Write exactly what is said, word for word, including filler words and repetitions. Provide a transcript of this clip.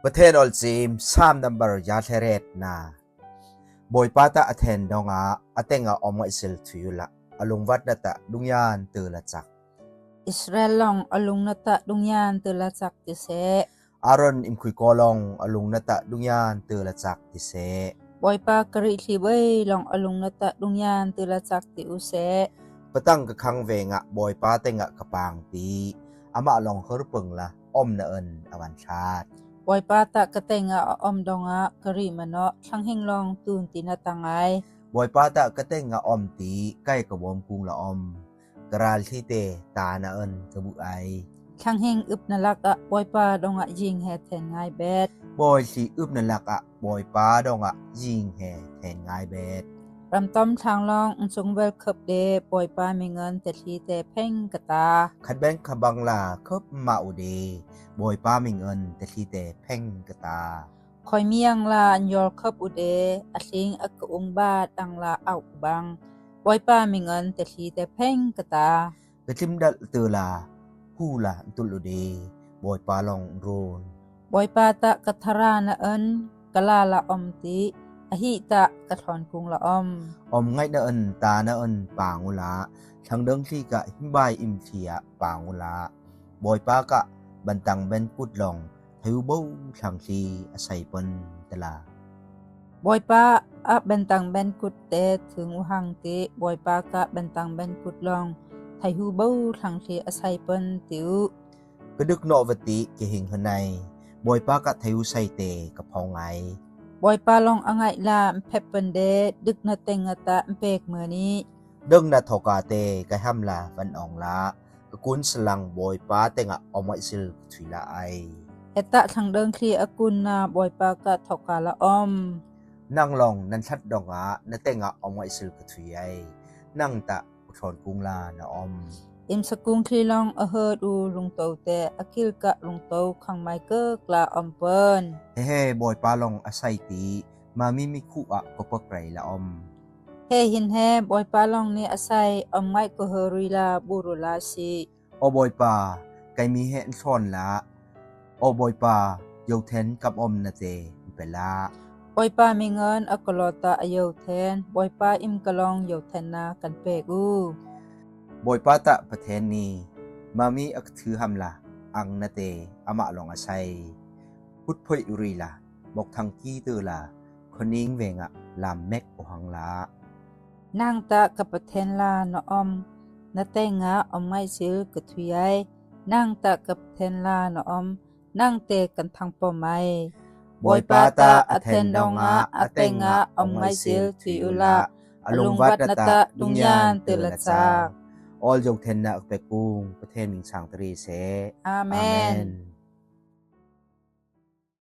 Pathen awlcim, Sam nambar za thleretna. Bawipa tah a then dongah a tengah om ngaihsil thui uhlah, a lungvatna tah dungyan tila cak. Israel long a lungna tah dungyan tila cak tiseh. Aaron imkhui kaw long a lungna tah dungyan tila cak tiseh. Bawipa ka rihli bei long a lungna tah dungyan tila cak ti useh. Patang ka khang vengah Bawipa tengah ka pangpi, amah long hurpeng la omna in a van thlat. Bawipa tah ka tengah a om dongah ka rih manawh, thanghing long tun tina tangai. Bawipa tah ka tengah om ti kai ka bawm kung la om, ka ralhlite tana in ka buh ai. Thanghing upna lakah Bawipa dongah zing he then ngai bet. Bawihli upna lakah Bawipa dongah zing he then ngai bet. Ramtom thlang long nsung vel khop de, Bawipa mingan tehlite pheng ka ta. Khat beng kha bang la khop mah uh de, Bawipa mingan tehlite pheng ka ta. Khawi miang la an yawl khop uh de, a hling a ka ung bat ang la auh bang, Bawipa mingan tehlite pheng ka ta. Ka tlimdalh tila hu la an tulh uh de, Bawipa long run. Bawipa tah ka tharana in ka la la om ti, ahi tah ka thlawnkung la om. Om ngaihna in tana in pang uhla, thlangdang thli kah himbai im thli ah pang uhla. Bawipa kah bantang benkut long thaihu bo thlang thli a sai pan tila. Bawipa ah bantang benkut te thung uhang ti, Bawipa kah bantang benkut long thaihu bo thlang thli a sai pan ti uh. Ka duk nawh va ti kihing hanai, Bawipa kah thaihu saite ka phawng ngai. Bawipa long a ngaih la mphep pan de, dukna tengah tah mpek mani. Dangna thawkate ka hamla van ong la, ka kun salang Bawipa tengah om ngaihsil ka thui la ai. Hetah thlangdang thli a kunna Bawipa kah thawka la om. Nang long nan thlat dongah na tengah om ngaihsil ka thui ai. Nang tah ka thlawnkung la na om. Imsakung thli long a hot uh lungtote a kilkah lungto khangmai kak la om pan. Hehe, Bawipa long a sai ti, mami mikhuh ah ka pakrai la om. He hin he, Bawipa long ni a sai, om ngaih ka hurui la buru la si. Aw Bawipa, kai mi he an thlawn la. Aw Bawipa, yothen kam omnate an pela. Bawipa mingan a ka lawta a yothen, Bawipa im ka long yothenna kan pek uh. Bawipa tah Pathen ni, mami a ka thu hamla, ang nate amah long a sai. Hutphoih rui la, mokthang ki tila, khuaning vengah lam mek uh hang la. Nang tah ka Pathen la na om, na tengah om ngaihsil ka thui ai. Nang tah ka Pathen la na om, nangte kan thangpom ai. Bawipa tah a then dongah a tengah om ngaihsil thui uhla, a lungvatna tah dungyan tila cak. Awl yothenna a ka pek kung Pathen min sang tari se. Amen.